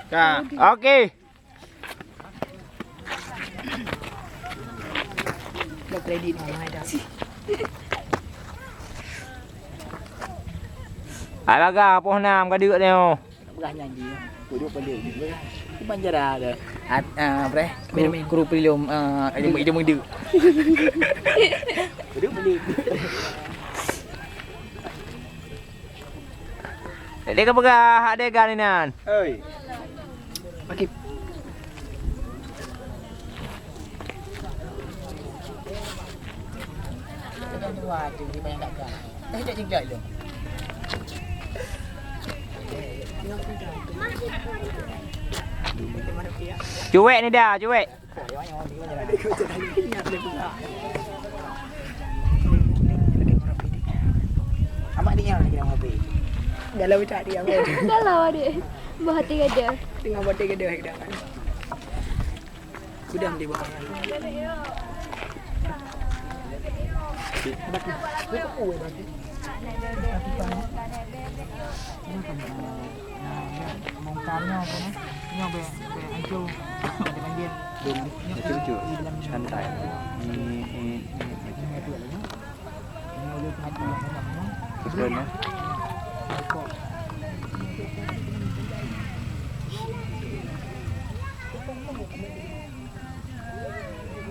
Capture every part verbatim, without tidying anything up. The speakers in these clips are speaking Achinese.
Ka. Okey. Dah kredit mama dah. Hai baga, poh nam ka deuk nyoe. Peugah nyan jih. Kudu peuleueh. Di Banjara ada. At, ah, apa eh? Kru, kru Pilom, ah, ilmu, ilmu deuk. Kudu peuleueh. Jadi ka peugah adegan inan. Oi. Okey. Cuek ni dah, cuek. Amak dia lagi nama apa? Galau tak dia? Galau adik. Bah hati gajah. Tengah bah hati gajah. Udah di bawah. Bongkarnya apa ni? Ini apa? Hancur. Belum, lucu-lucu. Santai. Ini, ini, ini. Ini apa lagi? Ini oleh teman-teman. Betul ya.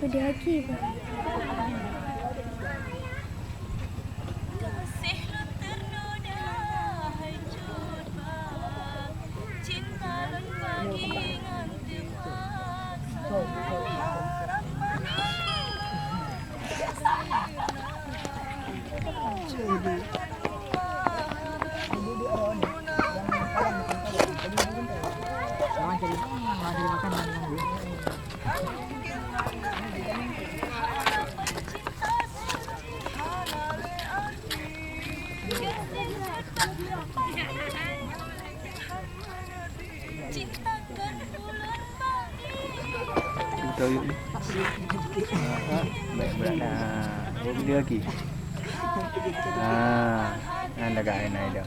Udah lagi, Bang. Betul yuk ni. Baik berat dah. Oh, bila lagi? Ah, anda dah naik dah.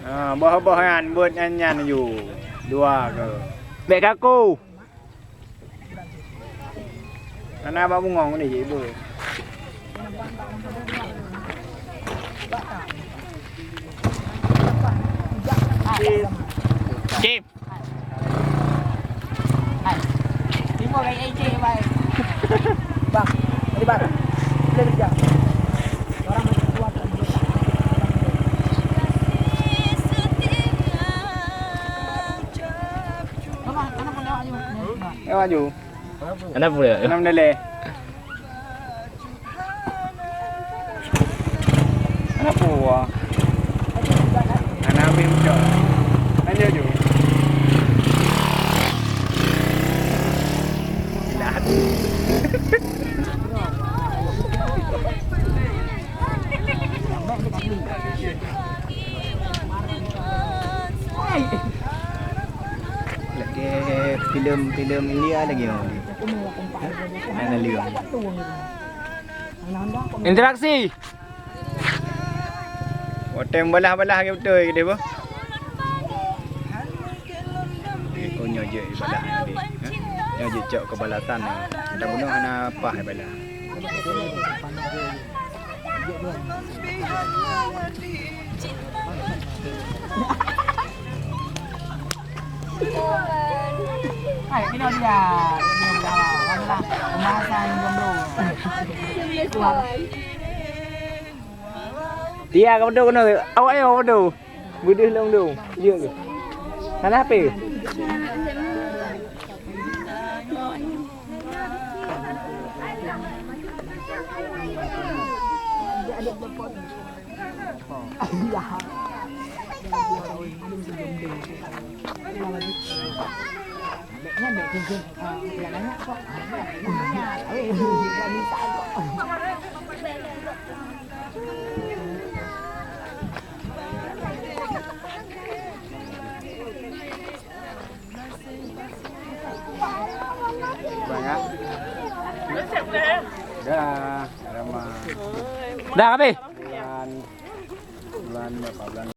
Ah, boh-boh nyan, buet nyan, nyan ju. Dua ke. Bèk kaku. Hana bak bungong ni cik ibu. Cip. Hai. Timbul gai A J, bye. Bang, mari, Bang. Boleh kerja. Orang masih kuat. Lewat ju. Kenapa pula? Enam daleh. Kenapa wah? Anak ambil ucap. Tanya ju. Silat. Lagèe filem-filem India lagi orang ni. Hana liang. Interaksi. Watèe balah-balah lagèe beutôi keudéh boh. Oh, nyoe jeuet ibalah tadi. Nyoe jeuet cok keubalasan. Dak bunoe hana paih ibalah. Hai, kena dia. Kena dia. Pembahasan jomblo. Tia ka beudôh keunoe. Awak nyoe ka beudôh. Beudôh lôn dong. Jeuet keuh? Hana H P? Banyak. Dah, dah lama. Dah habis? Bulan, bulan berapa bulan?